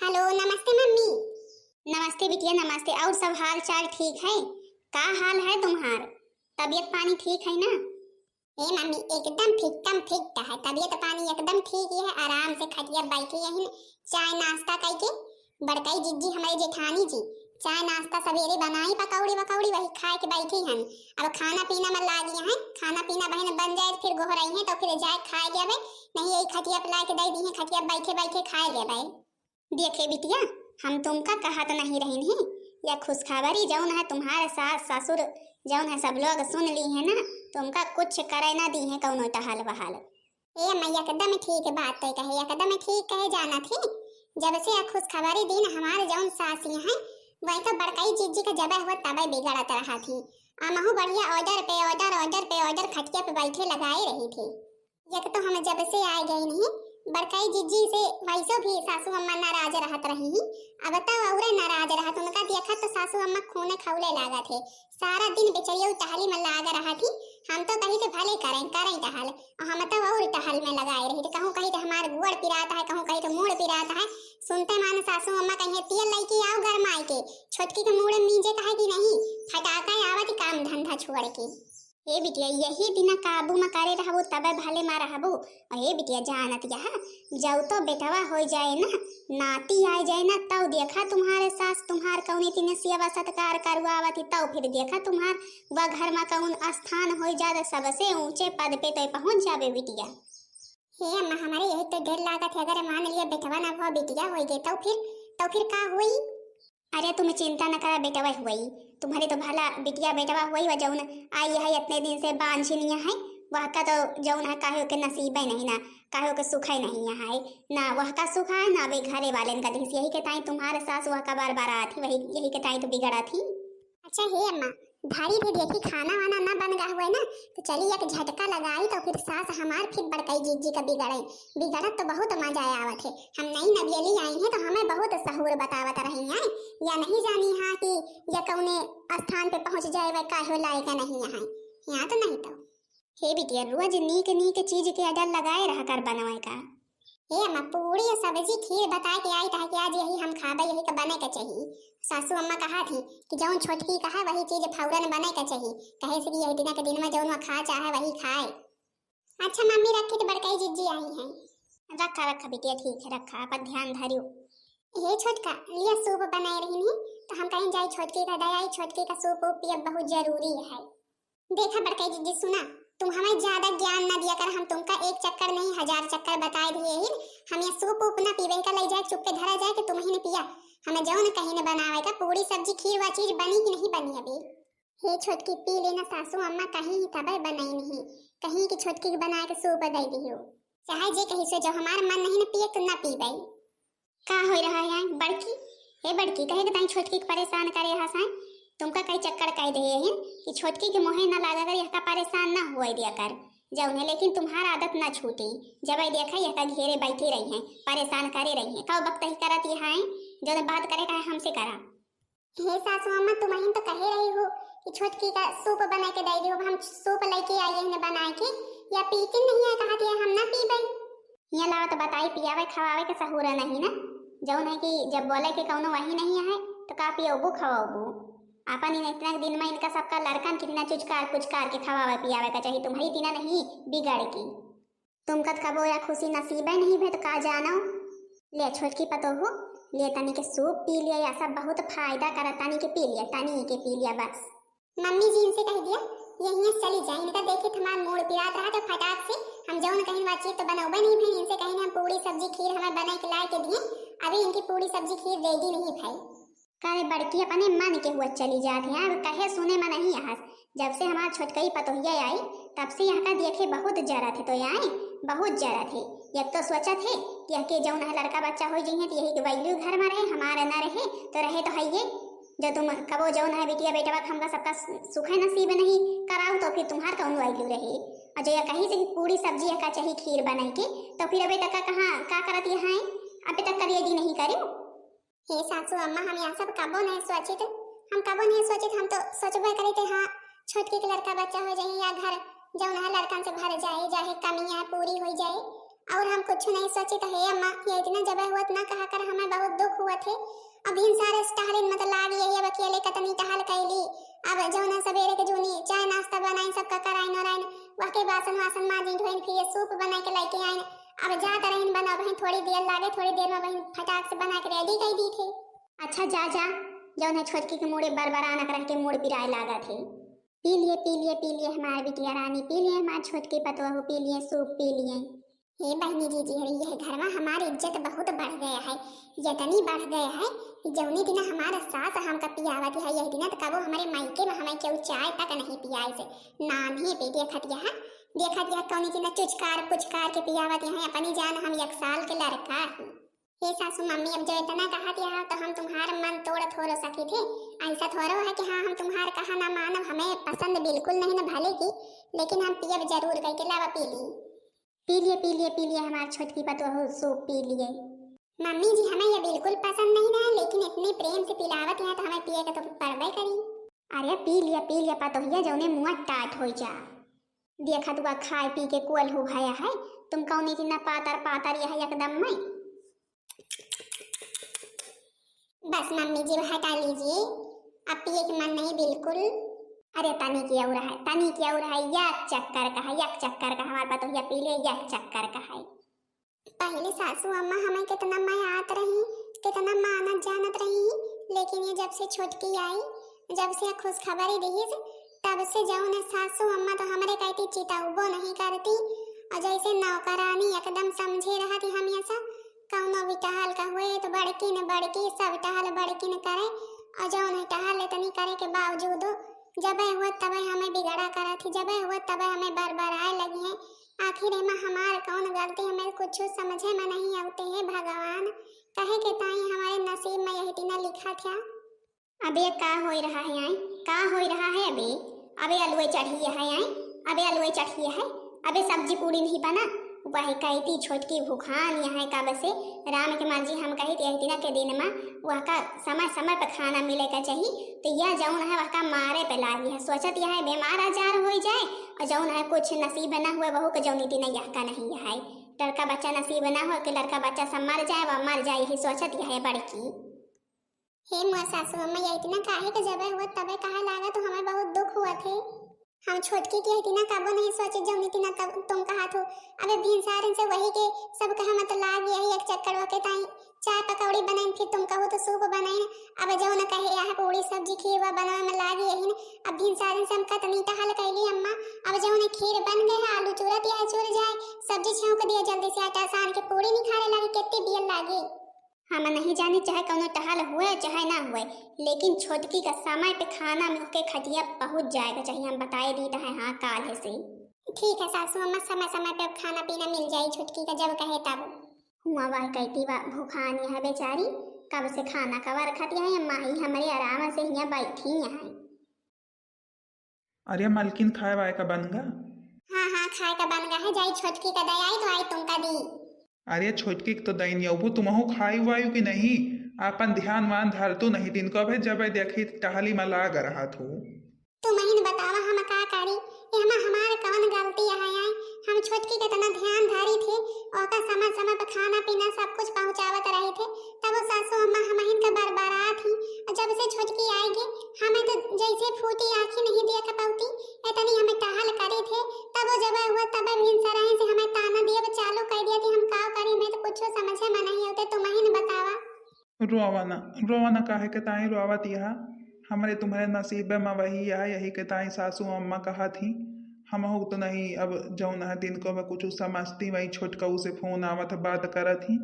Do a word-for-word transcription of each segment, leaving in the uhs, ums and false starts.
हेलो, नमस्ते मम्मी। नमस्ते बिटिया, नमस्ते। और सब हाल चाल ठीक है? का हाल है तुम्हार? तबीयत पानी ठीक है ना? ए मम्मी, एकदम फिटम फिट है, तबीयत पानी एकदम ठीक ही है। आराम से खटिया बैठी यहीं, चाय नाश्ता कइके। बड़कई जिज्जी, हमारे जेठानी जी, चाय नाश्ता सवेरे बनाई, पकौड़ी वकौड़ी, वही खाए के बैठी हन। अब खाना पीना में लागी हैं, खाना पीना बहन बन जाए तो फिर गोहरई हैं तो फिर जाए खाए लेबे, नहीं यही खटिया पे लाए के दे दी हैं, खटिया बैठे बैठे खाए लेबे। देखे बिटिया, हम तुमका कहत नहीं रहिन ही, या खुशखबरी जौन है तुम्हारे सास ससुर जौन है सब लोग सुन ली है ना, तुमका कुछ करे ना दी है कौनो टहल वहल। ए अम्मा, एकदम ठीक बात तय कहे, एकदम ठीक कहे। जानत ही, जब से या खुशखबरी दिन हमारे जौन सासी हैं, वही तो बड़कई जिज्जी का जबे हुआ तबे बिगड़त रहा थी। अमहू बढ़िया order पे order, order पे order खटिया पे बैठे लगाए रही थी। एक तो हम जब से आए गए नहीं, बड़कई जिज्जी से वैसो भी सासू अम्मा नाराज रहत रही ही, अब तो औरे नाराज रहत। उनका देखत तो सासू अम्मा खूने खौले लागत है। सारा दिन बेचैया टहली में लाग रहत ही। हम तो कही थे भले करें, करें टहल, और हम तो और टहल में लगाए रही थे। कहूँ कही थे हमार गोड़ पिरात है, कहूँ कही थे मूड़ पिरात है। सुनते मान सासू अम्मा कही, "तेल लेके आओ गरमाए के, छोटकी के मूड़ मींजे कहे कि नहीं, फटाका आवत काम धंधा छोड़ के।" हे बिटिया, यही बिना काबू में करे रहबू तबे भले में रहबू। और हे बिटिया, जानत यह जब तो बेटवा हो जाए ना, नाती आ जाए ना, तब देखा तुम्हारे सास तुम्हार कौनी तीन सेवा सत्कार करवावत ही, तब फिर देखा तुम्हार वह घर में कौन स्थान हो जाए, सबसे ऊंचे पद पे तो पहुंच जाबे बिटिया। हे अम्मा, हमारे यही तो डर लागत है, अगर मान लिया बेटवा ना हुआ, बिटिया हो गए तो फिर, तो फिर का हुई? अरे तुम चिंता न करा बेटवा हुई, तुम्हारी तो भला बिटिया बेटवा हुई, वह जौन आई है इतने दिन से बांझिनिया है, वह का तो जौन है काहे के नसीबे नहीं ना, काहे के सुखे नहीं है ना, वह का सुख है ना, वे घरे वाले का दिस, यही के ताई तुम्हारे सास वह का बार बार आती, वही यही के ताई तो बिगड़ा थी। अच्छा हे अम्मा, भारी भी देखी खाना वाना ना बन गा हुए ना, तो चली एक झटका लगाई तो फिर सास हमार फिर बड़कई जिज्जी का बिगड़े। बिगड़त तो बहुत मजा आवत है। हम नई नवेली आई हैं तो हमें बहुत सहूर बतावत रही हैं, या नहीं जानी हाँ कि या कौने स्थान पे पहुँच जाए, वह काहे लायक नहीं यहाँ, यहाँ तो नहीं तो। हे बिटिया, रोज नीक नीक चीज के order लगाए रहा कर बनवाए का। हे अम्मा, पूरी सब्जी खीर बताए के आई था कि आज यही हम खाबे, यही का बने के चाहिए। सासू अम्मा कहा थी कि जौन छोटकी कहा वही चीज फौरन बने के चाहिए, कहे से कि यही दिन के दिन में जौन वो खा चाहे वही खाए। अच्छा मम्मी, रखी तो बड़कई जिज्जी आई हैं। रखा रखा बिटिया, ठीक है रखा, अपन ध्यान धरियो। हे छोटका, लिया सूप बनाए रही नहीं तो हम कहीं जाई छोटकी का दया आई, छोटकी का सूप वूप पियब बहुत जरूरी है। देखा बड़कई जिज्जी, सुना, तुम हमें ज्यादा ज्ञान ना दिया कर, हम तुमका एक चक्कर नहीं हजार चक्कर बताए दिए ही। हम ये सूप वूप ना पीबे का, ले जाए चुप्पे धरा जाए कि तुम ही ने पिया। हमें जौन कहीं ने बनावे का, पूरी सब्जी खीर वा चीज बनी कि नहीं बनी अभी। हे छोटकी पी लेना, सासू अम्मा कहीं ही तबे बनाई नहीं, कहीं की छोटकी के बनाए के सूप दे दियो। चाहे जे कही सो, जो हमार मन नहीं न पिए तो ना पीबे। का हो रहा है बड़की? हे बड़की, कहे के ताई छोटकी के परेशान करे हस हैं? तुमका कई चक्कर कह दे हैं कि छोटकी के मोहे ना लागा कर, यहका परेशान ना हुए दिया कर जौन है, लेकिन तुम्हार आदत ना छूटी। जब आई देखा यहका घेरे बैठी रही हैं, परेशान करे रही हैं, कब वक्त ही करत यह हैं, जो बात करे का है हमसे करा। हे सासू अम्मा, तुम अहिन तो कहे रही हो कि छोटकी का सूप बना के दे दियो, हम सूप लेके आई हैं बनाए के, या पीती नहीं है, कहा दिया हम ना पीबे। हियाँ लावा तो बताई, पियावे खवावे के सहूरा नहीं ना, जौन है कि जब बोले के कौनो वही नहीं है तो का पियोबू खवाबू। आपन इन इतना दिन में इनका सबका लड़कन कितना चुचकार पुचकार के खवावे पियावे का चाहिए, तुम्हारी तीना नहीं बिगड़ की। तुमका त कबो या खुशी नसीबे नहीं भे तो का जानो। ले छोटकी पतोहू, ले तनी के सूप पी लिया, या सब बहुत फायदा करा, तनी के पी लिया, तनी के पी लिया बस। मम्मी जी इनसे कह दिया, यहीं से चली जाए, इनका देखे तो हमार मूड पिरात रहा तो फटाक से हम जौन कहीं बातचीत तो बनौबे नहीं भई, इनसे कहीं हम पूरी सब्जी खीर हमें बना के लाए के दिए, अभी इनकी पूरी सब्जी खीर रेडी नहीं भई। करे बड़की अपने मन के हुआ चली जात है, अब कहे सुने में नहीं यहाँ। जब से हमार छोटकई पतोहिया आई, तब से यहाँ का देखे बहुत जरत है, तो आई बहुत जरत है। एक तो सोचत है कि यहके जौन है लड़का बच्चा हो जइहे तो यही के वैल्यू घर में रहे, हमारे न रहे तो रहे तो है ये। जो तुम कबो जौन है बिटिया बेटवा के हमका सबका सु-, सुखे नसीब नहीं कराओ तो फिर तुम्हार कौन वैल्यू रहे। और जो यह कहीं से कि पूरी सब्जी यह का चाहिए खीर बनाई के, तो फिर अबे तक का कहाँ का करत यहाँ है, अबे तक का रेडी नहीं करियो। हे सासू अम्मा, हम यह सब कबो नहीं सोचित, हम कबो नहीं सोचित, हम तो सोचबे करे थे, हाँ, छोटकी के लड़का बच्चा हो जाए या घर जौन है लड़कन से भर जाए, चाहे कमियाँ पूरी हो जाए, और हम कुछ नहीं सोची तो हे अम्मा, ये इतना जबे हुआ इतना कहा कर, हमें बहुत दुख हुआ थे। अब इन सारे टहलिन मतलब लाग यही, अब अकेले कतनी टहल कैली। अब जौन है सबेरे के जूनी चाय नाश्ता बनाइन, सबका कराइन और आइन, वह के बासन वासन माजिन धोइन, फिर ये सूप बना के लेके आइन। अब जात रहीन बना, वहीं थोड़ी देर लागे, थोड़ी देर में वहीं फटाक से बना के रेडी कर दी थे। अच्छा जा जा, जौन है छोटकी के मूड़े बरबरान करह के मूड़ पिराए लागा थे। पी लिए, पी लिए, पी लिए हमार बिटिया रानी, पी लिए हमार छोटकी पतोहू, पी लिए सूप, पी लिए। हे बहिनी जी, जी, अरे यह घर में हमारी इज्जत बहुत बढ़ गया है, इतनी बढ़ गया है कि जौनी दिन हमारा सास हमका पियावत है, यह दिन तो कबो हमारे मायके में हमें केहू चाय तक नहीं पियाए से। नाम ही पे देखत यह, देखत यह कौनी दिन चुचकार पुचकार के पियावत है, अपनी जान हम एक साल के लड़का ही। हे सासू मम्मी, अब जो इतना कहत यह तो हम तुम्हार मन तोड़ थोड़ो सकी थे। ऐसा थोड़ो है कि हाँ, हम तुम्हार कहा ना मानब, हमें पसंद बिल्कुल नहीं ना भले की, लेकिन हम पियब जरूर कह के लावा पी ली। पी लिए, पी लिए, पी लिए हमार छोटकी पतोहू सूप पी लिए। मम्मी जी, हमें ये बिल्कुल पसंद नहीं ना है, लेकिन इतने प्रेम से पिलावत हैं तो हमें पिए के तो पड़बे करी। अरे पी लिया, पी लिया पतोहिया, जौने मुआ टाट हो जा। देखा दुआ खाए पी के कुल हो भया है, तुम कौन इतना पातर पातर यह एकदम में। बस मम्मी जी, हटा लीजिए, अब पिए के मन नहीं बिल्कुल। अरे तनी की और है, तनी की और है, एक चक्कर का है, एक चक्कर का हमार पतोहिया पी ले, एक चक्कर का है। पहले सासू अम्मा हमें कितना मयात रही, कितना मानत जानत रही, लेकिन ये जब से छोटकी आई, जब से खुशखबरी दिहिस, तब से जौन है सासू अम्मा तो हमरे कहती चितौबो नहीं करती, और जैसे नौकरानी एकदम समझे रहती हम ऐसा। कौनो भी टहल का हुए तो बड़की न बड़की, सब टहल बड़की न करे, और जौन है टहल इतनी करे के बावजूदो जबे हुआ तबे हमें बिगड़ा करत ही, जबे हुआ तबे हमें बरबराए लगी है। आखिर एमा हमार कौन गलती, हमें कुछ समझे में नहीं आवते हे भगवान, कहे के ताई हमारे नसीब में यही दिना लिखा था। अबे का होई रहा है आई? का होई रहा है अबे? अबे अलुए चढ़ी है आई? अबे अलुए चढ़ी है? अबे सब्जी पूरी नहीं बना? वह कहती छोटकी भूखान यहाँ कब से, राम के मर्जी हम कही यही दिना के दिन में वह का समय समय पे खाना मिले का चाहिए, तो यह जौन है वह का मारे पे लागी है। सोचत यह है बीमार आजार हो जाए और जौन है कुछ नसीब न हुए बहू के जौनी दिन यह का नहीं है। लड़का बच्चा नसीब न हो कि लड़का बच्चा सब मर जाए, वह मर जाए, यही सोचत यह है बड़की। हे मोर सासू अम्मा, ये इतना काहे के जबे हुआ तबे कहे लागा तो हमें बहुत दुख हुआ थे। हम छोटकी के इतना कबो नहीं सोचे जौनी दिना तब तुम कहा थो। अबे भिनसारन से वही के सब कहा मत लाग यही एक चक्कर वके ताई चाय पकौड़ी बनाइन, फिर तुम कहो तो सूप बनाइन। अब जौन कहे यह पूरी सब्जी खीर वा बनावे में लाग यही न। अब भिनसारन से हम कतनी टहल कैली अम्मा। अब जौन खीर बन गए है, आलू चूरा दिया चूर जाए, सब्जी छौंक दिया जल्दी से, आटा सान के पूरी निखारे लागे, कितनी बियल लागे। हम नहीं जानी चाहे कौनो टहल हुए चाहे ना हुए, लेकिन छोटकी का समय पे खाना में ओके खटिया पहुँच जाएगा चाहिए, हम बताए दी है हाँ काल है से। ठीक है सासू अम्मा, समय समय पे अब खाना पीना मिल जाए छोटकी का जब कहे तब। हुआ वह कहती बा भूखानी है बेचारी, कब से खाना कवर खतिया है, माई हमारी आराम से हियाँ बैठी हैं। अरे मलकिन, खाए वाए का बन गा? हाँ हाँ, खाए का बन गा है, जाई छोटकी का दे आई तो आई तुमका दी। अरे छोटकी के तो दई नहीं अबू, तुमहू खाई वायु कि नहीं? आपन ध्यान वान धर तू नहीं, तिनको अबे जब देखी टहली में लाग रहा थू। तुम ही न बतावा हम का करी, एहमा हमार कवन गलती है आई? हम छोटकी के इतना ध्यान धरी थे, ओका समय समय पर खाना पीना सब कुछ पहुँचावत रही थे, तब वो सासू अम्मा हमहिन का बरबरा थी। और जब से छोटकी आएगी, हमें तो जैसे फूटी आँखी नहीं देख पाती, इतनी हमें टहल करी थे। तब वो जब हुआ तब भिनसरही से हमें ताना दिए चालू कर दिया कि हम का करी, मैं तो कुछ समझे में नहीं होते, तुम ही न बतावा। रोवा ना, रोवा ना, काहे के ताई रोवत यहा? हमरे तुम्हरे नसीब में वही है, यही के ताई सासू अम्मा कहा थी। हमहू तो नहीं, अब जौन है तिनको में कुछ समझती, वही छोटकऊ से फोन आवत, बात करत ही।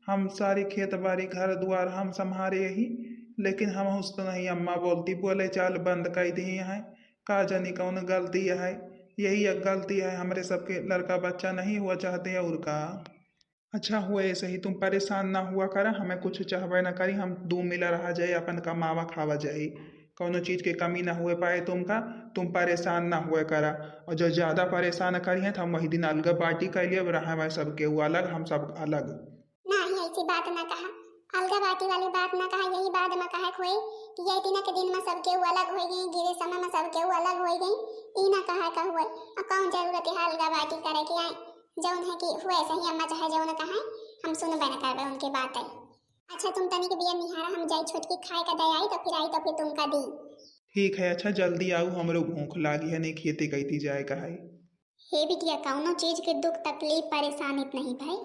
हम सारी खेत बाड़ी, घर दुआर हम संभारे यही, लेकिन हमहू से तो नहीं अम्मा बोलती, बोले चाल बंद कर दी है। का जानी कौन गलती है, यही एक गलती है, हमरे सबके लड़का बच्चा नहीं हुआ चाहते और का। अच्छा हुए ऐसे ही, तुम परेशान ना हुआ करा, हमें कुछ चाहबे ना करी, हम दू मिला रहा जाए, अपन कमावा खावा जाए, कौनो चीज के कमी ना हुए पाए तुमका, तुम परेशान ना हुए करा। और जो ज्यादा परेशान करी है तो हम वही दिन अलग पार्टी कर लिए, अब रहा है सबके वो अलग, हम सब अलग। नहीं, ऐसी बात ना कहा, अलगा बाटी वाली बात ना कहा, यही बात में कहा हुए कि ये दिना के दिन में सबके वो अलग हो गई, गिरे समय में सबके वो अलग हो गई, ई ना कहा का हुए। और कौन जरूरत है अलगा बाटी करे के आई? जौन है कि हुए सही अम्मा, चाहे जौन कहें, हम सुनबे न करबे उनके बात है। अच्छा, तुम तनिक बिया निहारा, हम जाई छोटकी खाए का दे आई, तो फिर आई तो फिर तुमका दी। ठीक है, अच्छा जल्दी आऊ, हमरो भूख लागी है, नहीं खेते कइती जाए का है। हे बिटिया, कौनो चीज के दुख तकलीफ परेशानी नहीं भाई।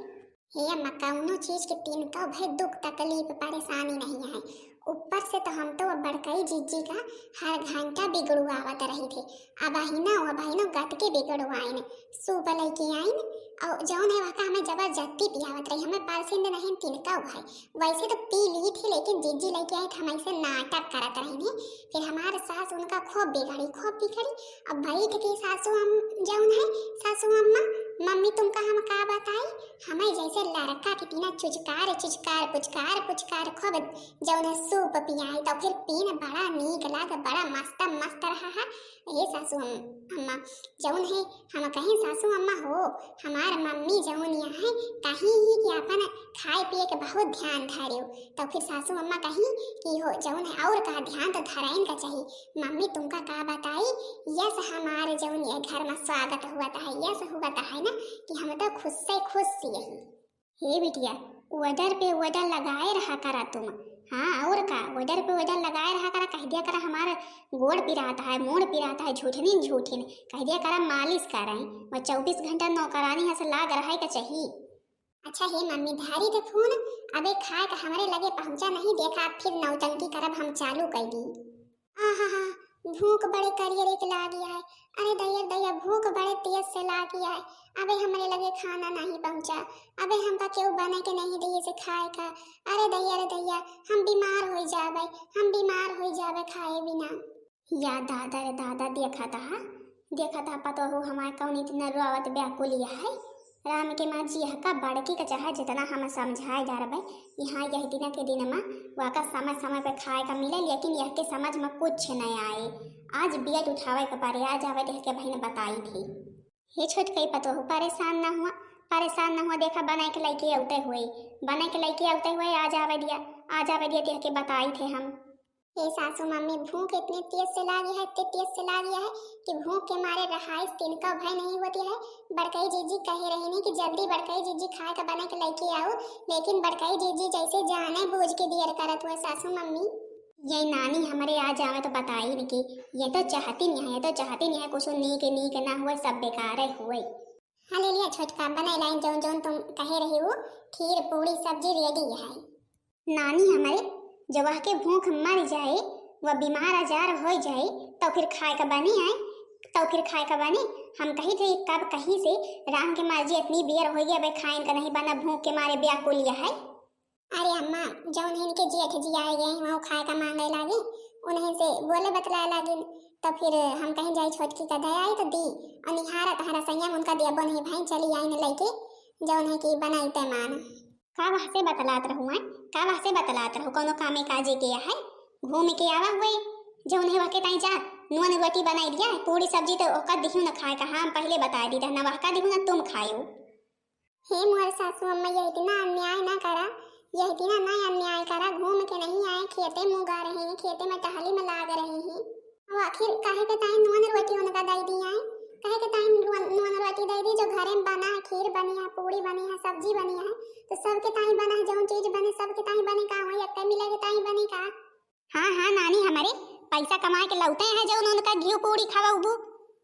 हे अम्मा, कौनो चीज के तिनका भाई दुख तकलीफ परेशानी नहीं है। ऊपर से तो हम तो अब बड़कई जीजी का हर घंटा बिगड़ुआवत रही थे। अब अहिनो, अब अहिनो गत के बिगड़ुआइन, सूप लेके आइन, और जौन है वहका हमें जबरदस्ती पियावत रही, हमें पसंद नहीं तिनका भाई। वैसे तो पी ली थी, लेकिन जीजी लेके आई तो हम ऐसे नाटक करत रही। फिर हमार सास उनका खूब बिगड़ी, खूब बिगड़ी। अब बैठ के सासू हम जौन है, सासू अम्मा, मम्मी तुमका हम का बताई, हमें जैसे लड़का के तीना चुचकार चुचकार पुचकार पुचकार खूब जौन है सूप पियाई, तो फिर पीन बड़ा नीक लाग, बड़ा मस्त मस्त रहा है। हे सासू अम-, अम्मा, जौन है हम कहें सासू अम्मा हो, हमार मम्मी जौन यहाँ है, कहीं ही कि अपन खाए पिए के बहुत ध्यान धरियो। तो फिर सासू अम्मा कहीं कि हो जौन है और का ध्यान तो धराइन का चाहिए। मम्मी तुमका का बताई, यस हमारे जौन ये घर में स्वागत हुआ है, यस हुआ है ना कि हम तो खुश से खुश यही। हे बिटिया, order पे order लगाए रहा करा तुम। हाँ, और का, order पे order लगाए रहा करा, कह दिया करा हमार गोड़ पिरात है, मूड़ पिरात है, झूठनिन झूठिन, कह दिया करा मालिश करें। वह चौबीस घंटा नौकरानी है से लाग रहा है का चाहिए। अच्छा हे मम्मी, धारी थे फोन, अबे खाए का हमरे लगे पहुंचा नहीं, देखा अब फिर नौटंकी करब हम चालू कर दी। आहा हा, भूख बड़े करियर एक लागी है। अरे दैया, दैया, भूख बड़े तेज से लागी है। अबे हमरे लगे खाना नहीं पहुंचा, अबे हमका केहू बने के नहीं दिए से खाए का। अरे दैया रे दैया, हम बीमार हो जाबे, हम बीमार हो जाबे खाए बिना। या दादा रे दादा, देखा था, देखा था पतोहू हमार कौन इतना रोवत व्याकुल है। राम के माँ जी हका बड़की का चाहे जितना हम समझाए जा रहे, यहाँ यह दिन के दिन में वाका समय समय पे खाए का मिले, लेकिन यह के समझ में कुछ नहीं आए। आज बियट उठावे के परे, आज आवे देख के बहन बताई थी। हे छोटकई पतोहू, परेशान ना हुआ, परेशान ना हुआ, देखा बनाए के लइके आउते हुए, बनाए के लइके आउते हुए आज आवे दिया, आज आवे दिया देख के बताई थे हम। हे सासू मम्मी, भूख इतने तेज से लागी है, इतने तेज से लागी है कि भूख के मारे रहाइश तिनका भय नहीं होती है। बड़कई जीजी कहे रही नहीं कि जल्दी बड़कई जीजी खाए का बना के लेके आओ, लेकिन बड़कई जीजी जैसे जाने बूझ के दियर करत हुए सासू मम्मी। ये नानी हमरे आ जावे तो बताई न कि ये तो चाहती नहीं है, ये तो चाहती नहीं है कुछ नीक नीक ना हुए, सब बेकार हुए। हाँ ले लिया छोटका, बनाई लाइन जौन जौन तुम कहे रही हो, खीर पूड़ी सब्जी ready है। नानी हमरे, जब वह के भूख मर जाए, वह बीमार आजार हो जाए, तो फिर खाए का बनी आए, तो फिर खाए का बनी। हम कही थे कब कहीं से राम के मर्जी इतनी बेर हो गई, अबे खाए का नहीं बना, भूख के मारे व्याकुल यह है। अरे अम्मा, जौन इनके जेठ जी आए गए हैं, वहाँ खाए का मांगे लागे, उन्हें से बोले बतलाए लागे, तो फिर हम कहीं जाई छोटकी का दया आई तो दी, और निहारा तहारा संयम उनका दिया बन ही भाई चली आई न लेके, जौन है कि बनाई पैमान। का वहसे बतलात रहुआ, का वहसे बतलात रहू, कौनो कामे काजे के है, घूम के आवा हुए, जौन है वहके ताई जा, नुआ नुआ रोटी बनाई दिया, पूरी सब्जी तो ओकर दिहू न खाए का, हम पहले बता दी रहना, वहका दिहू न तुम खायो। हे मोर सासू अम्मा, यह इतना अन्याय ना करा, यह इतना ना अन्याय करा, घूम के नहीं आए, खेते मुँह गा रहे हैं, खेते में टहली में लाग रहे हैं। अब आखिर काहे के ताई नुअन रोटी उनका दे दी आए, काहे के ताई नुअन, नुअन रोटी दे दी, जो घरे में बना है, खीर बनी है, पूड़ी बनी है, सब्जी बनी है, तो सबके ताई बना है, जौन चीज बने सबके ताई बने का हुआ, एक मिले के ताई बने का? हाँ, हाँ, नानी हमरे, पैसा कमाए के लौटे हैं, जौन उनका घी पूड़ी खवाउबू,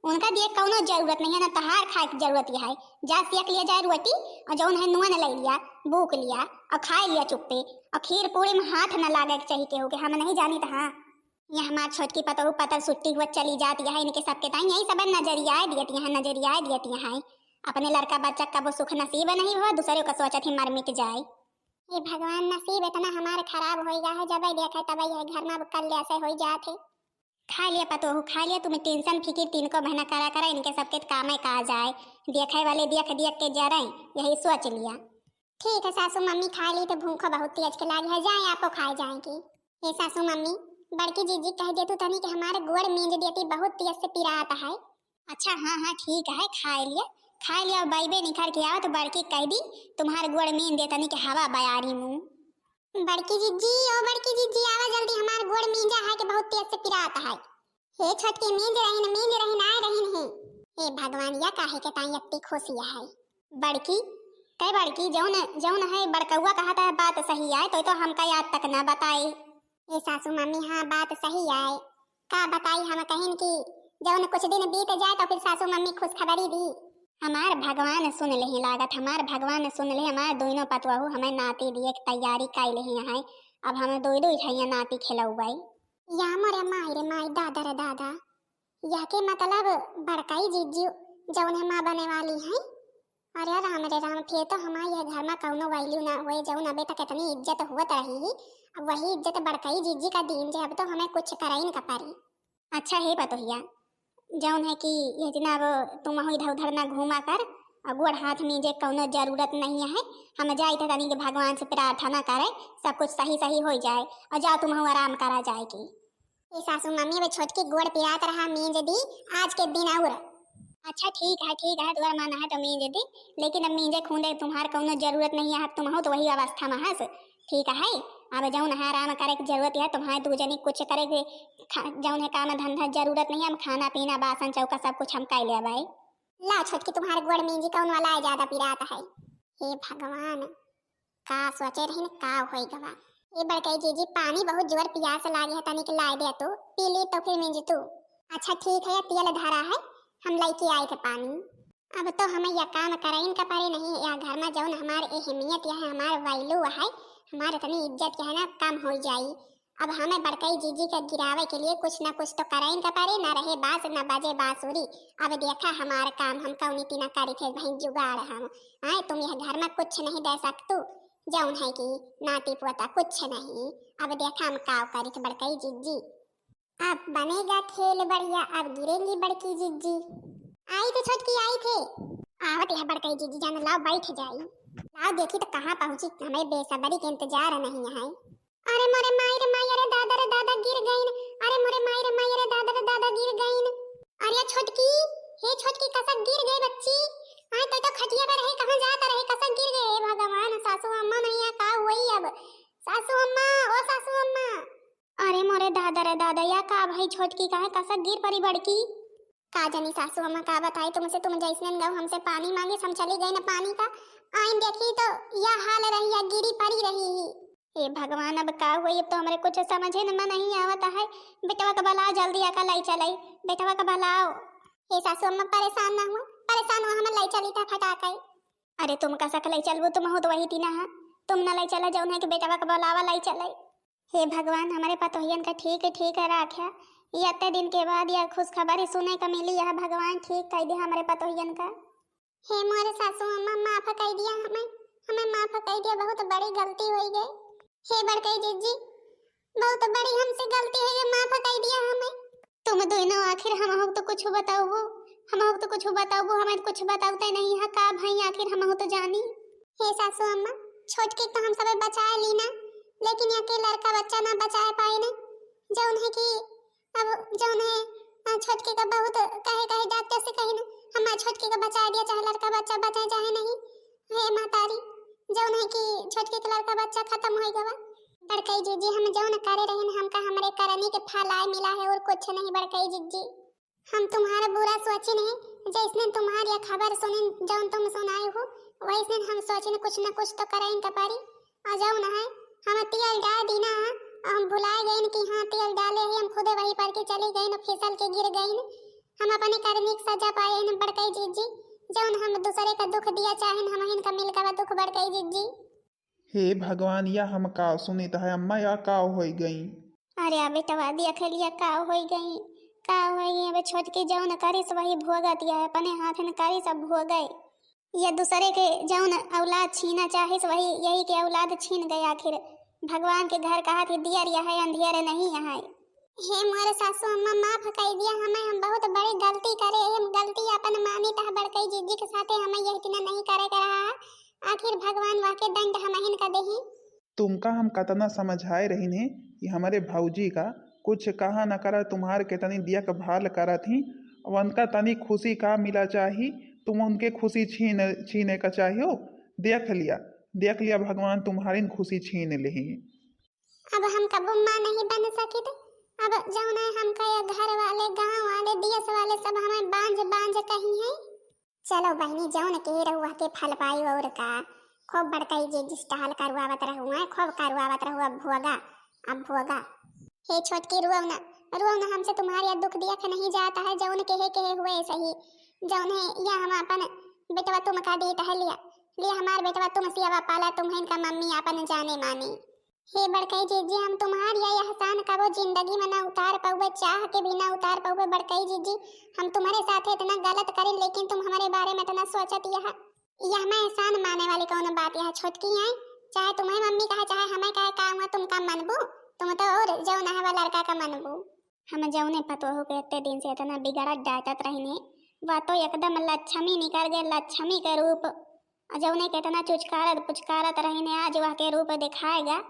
उनका दिए कौनो जरूरत नहीं है, ना तहार खाए के जरूरत है। जा सेक लिया जाए रोटी, और जौन है नुआ न ले लिया, बूक लिया, और खाए लिया चुप्पे, और खीर पूड़ी में हाथ न लागे के चाहिए केहू के, हम नहीं जानी तो हाँ। ये हमार छोटकी पतोहू पतल सुट्टी हुआ चली जाती है, इनके सबके ताई यही सब नजरिया दियती हैं, नजरिया दियती हैं। अपने लड़का बच्चा कबो सुख नसीब नहीं हुआ, दूसरे का सोचत ही मर मिट जाए। हे भगवान, नसीब इतना हमार खराब होई गा है, जब देखे तब यह घर में अब कल्याण से होई जात है। खा लिया पतोहू, खा लिया, तुम्हें tension फिकिर तिनको बहना करा करा, इनके सबके कामे का जाए, देखे वाले देख देख के जरे, यही सोच लिया। ठीक है सासू मम्मी, खा ली तो भूख बहुत तेज के लागी है, जाए आपो खाए जाए की। हे सासू मम्मी, बड़की जीजी कह दे तू तनी कि हमारे गोड़ मींज देती, बहुत तेज से पिरात है। अच्छा, हाँ, हाँ, ठीक है, खाए लिया, खाए लिया, बैबे निखर के आवा तो बड़की कह दी, तुम्हार गोड़ मीन दे तनी के हवा बयारी मुँह। बड़की जीजी, ओ बड़की जीजी, आवा जल्दी, हमार गोड़ मींजा है कि बहुत तेज से पिरात है। हे छोटकी, मींज रहीन, मींज रहीन, आए रहीन ही। हे भगवान, या काहे के ताई अत्ती खुशी है। बड़की, कै बड़की, जौन, जौन है बड़कउआ कहत है बात सही आए, तो, तो हमका याद तक ना बताए। ए सासू मम्मी, हाँ, बात सही आए। का बताई, हम कहिन कि जौन कुछ दिन बीत जाए तो फिर सासू मम्मी खुशखबरी दी। हमार भगवान सुन लेही लागत, हमार भगवान सुन ले, हमार दोनों पतवहू हमें नाती दिए के तैयारी कइ लेही हैं। अब हम दुइ दुइ ठइया नाती खेलउबे। या मोरे माई रे माई, दादा रे दादा, यह के मतलब बड़कई जिज्जी जौन है माँ बने वाली हैं। अरे राम रे राम, फिर तो हमार यह घर में कौनो value ना होए, जौन अबे तक इतनी इज्जत होत रही ही, अब वही इज्जत बड़कई जिज्जी का दीन जे, अब तो हमें कुछ करइन का परी। अच्छा हे पतोहिया, जौन है कि ये जना अब तुम इधर उधर ना घूमा कर, और गोड़ हाथ मीजे कौनो जरूरत नहीं है, हम जाइत है तनी के भगवान से प्रार्थना करे, सब कुछ सही सही होइ जाए, और जाओ तुम आराम करा जाए की। ए सासू मम्मी, अब छोटकी गोड़ पिरात रहा, मीज दी आज के दिन और। अच्छा ठीक है, ठीक है, तोहर मन है तो मीज दी, लेकिन अब मीजे खूंदे तुम्हार कौनो जरूरत नहीं है, अब तुम हो तो वही अवस्था में हस। ठीक है, अब जौन है आराम करे के जरूरत है, तुम्हारे दू जनी कुछ करे के खा-, जौन है काम धंधा जरूरत नहीं है, हम खाना पीना बासन चौका सब कुछ हम कर लेबै। ला छोटकी, तुम्हारे गोड़ मीजी कौन वाला है ज्यादा पिरात है। हे भगवान, का सोचे रहिन, का होई गवा। ए बड़कई जीजी, पानी बहुत जोर पियास लागे है, तनिक लाए दे तू, पी ली तो फिर मिंज तू। अच्छा ठीक है, तेल धरा है, हम लइके आइत है पानी। अब तो हमें यह काम करइन का परे नहीं, यह घर में जौन हमार अहमियत, यह हमार value है, हमार इतनी इज्जत, यह ना कम हो जाई। अब हमें बड़कई जीजी के गिरावे के लिए कुछ ना कुछ तो करइन का परे, ना रहे बांस, ना बजे बांसुरी। अब देखा हमार काम, हम कौनी तीना करी थे भाई जुगाड़ हम। आए तुम यह घर में कुछ नहीं दे सकतू, जौन है कि नाती पोता कुछ नहीं। अब देखा हम काव करी थे बड़कई जीजी। अब बनेगा खेल बढ़िया, अब गिरेंगी बड़की जीजी। आई थे छोटकी, आई थे। आवत यह बड़कई जीजी जान, लाओ बैठ जाई। लाओ देखी तो कहाँ पहुँची, हमें बेसब्री के इंतजार नहीं है। अरे मोरे माई रे माई, अरे दादा रे दादा गिर गईन। अरे मोरे माई रे माई, अरे दादा रे दादा गिर गईन। अरे छोटकी, हे छोटकी, कसक गिर गए बच्ची। आए तो, तो खटिया पे रहे, कहाँ जात रहे, कसक गिर गए। हे भगवान, सासू अम्मा नहीं है, का हुई अब? सासू अम्मा, ओ सासू अम्मा। अरे मोरे दादा रे दादा, या का भाई छोटकी, काहे कसक गिर परी बड़की? का जनी सासू अम्मा का बताई तुमसे, तुम जैसने गौ हमसे पानी मांगे, हम चली गई न पानी का। आइन देखी तो या हाल रही, या गिरी परी रही ही। हे भगवान, अब का हुई, अब तो हमरे कुछ समझे न में नहीं आवत है। बेटवा का बला जल्दी आका लाई चलाई, बेटवा का बलाओ। हे सासू अम्मा परेशान ना हुआ, परेशान हुआ, हम लाई चली था फटाक है। अरे तुम कसक लाई चलबू, तुम हो तो वही तीना है, तुम न लाई चला जौन है कि बेटवा का बलावा लाई चलाई। हे भगवान, हमरे पतोहियन का ठीक ठीक राख्या। ये अत्ते दिन के बाद यह खुशखबरी सुने का मिली, यह भगवान ठीक कइ दे हमरे पतोहियन का। हे मोरे सासू अम्मा, माफ कइ दिया हमें, हमें माफ कइ दिया, बहुत बड़ी गलती होइ गई। हे बड़कई जीजी, बहुत बड़ी हमसे गलती होइ गई, माफ कइ दिया हमें। तुम दोनों आखिर हमहू तो कुछ बताउबो, हमहू तो कुछ बताउबो, हमें तो कुछ बताउते नहीं है का भाई, आखिर हमहू तो जानी। हे सासू अम्मा, छोटकी तो हम सबे बचाए ली ना, लेकिन या के लड़का बच्चा ना बचाए पाए ने। जौन है कि अब जौन है, अ, छोटकी का बहुत कहे, कहे डॉक्टर से कही ना, हमार छोटकी का बचाए दिया, चाहे लड़का बच्चा बचे चाहे नहीं। हे महतारी, जौन है कि छोटकी का लड़का बच्चा खत्म होइ गवा। बड़कई जीजी, हम जौन करे रहे न, हमका हमरे करनी के फल आए मिला है और कुछ नहीं बड़कई जीजी। हम तुम्हारा बुरा सोचिन है, जैसने तुम्हार या खबर सुनिन, जौन तुम सुनाए हो, वैसने हम सोचिन कुछ न कुछ तो करइन का परी। और जौन है, हम तेल डाल दीना है, और हम भुलाए गइन कि हाँ, तेल डाले है, हम खुदे वही पर के चली गइन, फिसल के गिर गइन। हम अपने करनी की सजा पाए हैं बड़कई जीजी, जौन हम दूसरे का दुख दिया चाहेन, हम इनका मिल गवा दुख बड़कई जीजी। हे भगवान, या हम का सुनित है अम्मा, या का होइ गई? अरे आ बेटवा, देख लिया का होइ गई, का होइ गई। अब छोटकी जौन करिस वही भोगत, या अपने हाथन करिस अब भोगे। या दूसरे के जौन औलाद छीना चाहिस वही यही के औलाद छीन गए। आखिर भगवान के घर कहा थे दियर यह है, अंधियर नहीं यह है। हे मोरे सासू अम्मा, माफ कइ दिया हमें, हम बहुत बड़ी गलती करे, हम गलती अपन मानित है बड़कई जीजी के साथे, हमें यह इतना नहीं करे के रहा है। आखिर भगवान वह के दंड हमहिन का देही। तुमका हम कतना समझाए रहिन है कि हमरे भौजी का कुछ कहा न करा, तुम्हार केतनी देखभाल करत ही, उनका तनी खुशी का मिला चाही, तुम उनके खुशी छीन, छीने का चाहियो। देख लिया, देख लिया, भगवान तुम्हारी खुशी छीन लेही। अब हम कबो माँ नहीं बन सकित। अब जौन है हमका ये घर वाले, गाँव वाले, देश वाले सब हमें बांझ बांझ कही हैं। चलो बहिनी, जौन केहे रहू वहके फल पाई और का। खूब बड़कई जिज्जी से टहल करवावत रहू, हैं, खूब करवावत रहू, अब भोगा, अब भोगा। हे छोटकी, रोव ना, रोव ना, हमसे तुम्हार या दुख दिया के नहीं जाता है, जौन केहे केहे हुए सही, जौन है या हम अपन बेटवा तुमका देत है लिया, लिया हमार बेटवा तुम सियावा पाला, तुम्हें इनका मम्मी अपन जाने माने। हे बड़कई जिज्जी, हम तुम्हार या एहसान कबो जिंदगी में ना उतार पउबे, चाह के भी ना उतार पउबे। बड़कई जिज्जी, हम तुम्हरे साथे इतना गलत करी, लेकिन तुम हमरे बारे में इतना सोचत यह, यह मैं एहसान माने वाली कौनो बात यह छोटकी है? चाहे तुम्हें मम्मी कहे, चाहे हमें कहे, का हुआ, तुम का मनबू? तुम तो और जौन है वह लड़का का मनबू। हम जौने पतोहू के इतने दिन से इतना बिगड़त डांटत रहिने, वह तो एकदम लक्ष्मी निकर गए, लक्ष्मी के रूप। और जौने के इतना चुचकारत पुचकारत रहिने, आज वह के रूप दिखाएगा।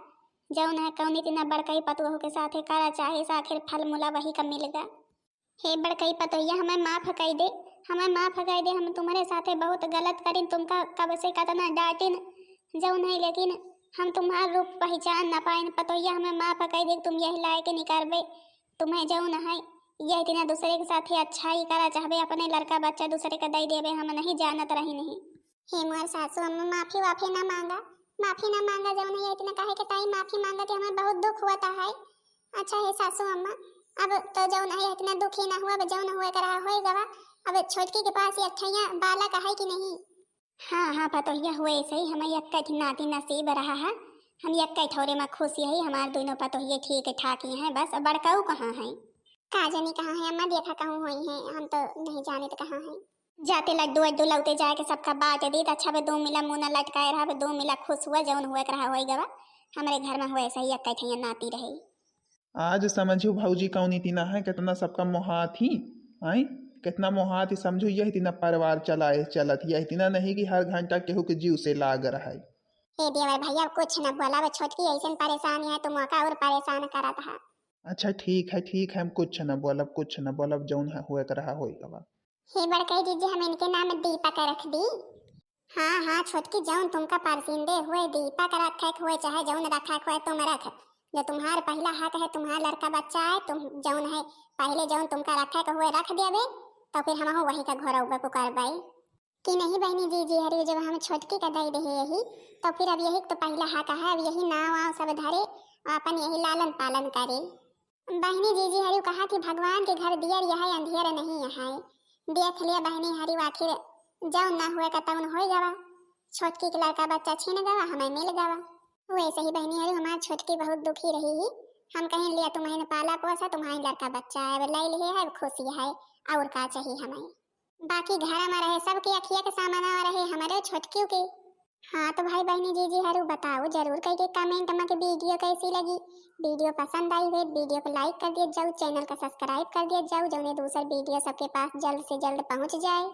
जौन है कौनी तिना बड़कई पतोहू के साथे करा चाहिस, आखिर फल मूला वही का मिलगा। हे बड़कई पतोहिया, हमें माफ कई दे, हमें माफ कई दे, हम तुम्हरे साथे बहुत गलत करिन, तुमका कब से कतना डांटिन, जौन है, लेकिन हम तुम्हार रूप पहचान ना पाइन। पतोहिया, हमें माफ कई दे, तुम यही लायक निकरबे, तुम्हें जौन है, यही तिना दूसरे के साथे अच्छाई करा चाहबे, अपने लड़का बच्चा दूसरे के दई देबे, हम नहीं जानत रही नहीं। हे मोर सासू अम्मा, माफी वाफी ना मांगा, माफी ना मांगा, जौन है इतना कहे के ताई माफी मांगा कि हमें बहुत दुख हुआ था है। अच्छा हे सासू अम्मा, अब तो जौन है इतना दुखी ना हुआ, अब जौन हुए के रहा होई गवा। अब छोटकी के पास ये अठैया बालक है कि नहीं? हाँ, हाँ, पतोहिया हुए सही, हमें यक्का ठे नाती नसीब रहा है, हम यक्का ठौरे में खुश यही, हमार दोनों पतोहिए ठीक ठाक ही हैं, बस अब बड़काऊ कहाँ हैं? का जानी कहाँ है अम्मा, देखा कहूँ होई है, हम तो नहीं जाने तो कहाँ है। जाते लड्डू अड्डू लौते जाए के सबका बांट दी, त अच्छा बे दो मिला मुंह ना लटकाए रहा, बे दो मिला खुश हुआ, जौन हुए के रहा होई गवा, हमरे घर में हुए सही यक्का ठैया नाती रहे। आज समझू भौजी कौनी तिना है, कितना सबका मोहात ही, आय, कितना मोहात ही समझू, यही तिना परिवार चलाए चलत, यही तिना नहीं कि हर घंटा केहू के जीव से लाग रहा है। हे देवर भैया, कुछ न बोला, अब छोटकी ऐसन परेशान है, तुम ओका और परेशान करत है। अच्छा ठीक है, ठीक है, हम कुछ न बोलब, कुछ न बोलब, जौन है हुए के रहा होई गवा। हे बड़कई जीजी, हम इनके नाम दीपक रख दी। हाँ, हाँ, छोटकी, जौन तुमका परसिंदे हुए दीपक रखे के हुए, चाहे जौन रखे के हुए, तुम रख। जो तुम्हार पहिला हक है, तुम्हार लड़का बच्चा है, तुम जौन है, पहिले जौन तुमका रखे के हुए रख देबे, तो फिर हमहू वही का घोरौबे पुकारबे। कि नहीं बहिनी जीजी हरी, जब हम छोटकी का दई देहे यही, तो फिर अब यही तो पहिला हक है, अब यही नाव आव सब धरे, अपन यही लालन पालन करे। बहिनी जीजी हरी कहा थी, भगवान के घर दियर यह अंधियर नहीं है। देख लिया बहिनी हरी, आखिर जौन ना हुए का तौन होई गवा। छोटकी के लड़का बच्चा छीन गवा, हमें मिल गवा। वैसे ही बहिनी हरी, हमार छोटकी बहुत दुखी रही ही। हम कहें लिया तुम्हें पाला पोसा, तुम्हारे लड़का बच्चा है, अब लाई लिहे है, अब खुशी है, और का चाहिए हमें। बाकी घर में रहे सबके अखिया के सामने रहे, हमारे छोटकियों के। हाँ तो भाई बहिनी जीजी हरु बताओ जरूर कह के comment में कि video कैसी लगी। Video पसंद आई हुई, video को like कर दिए जाओ, channel का subscribe कर दिए जाओ, जौने दूसर video सबके पास जल्द से जल्द पहुँच जाए।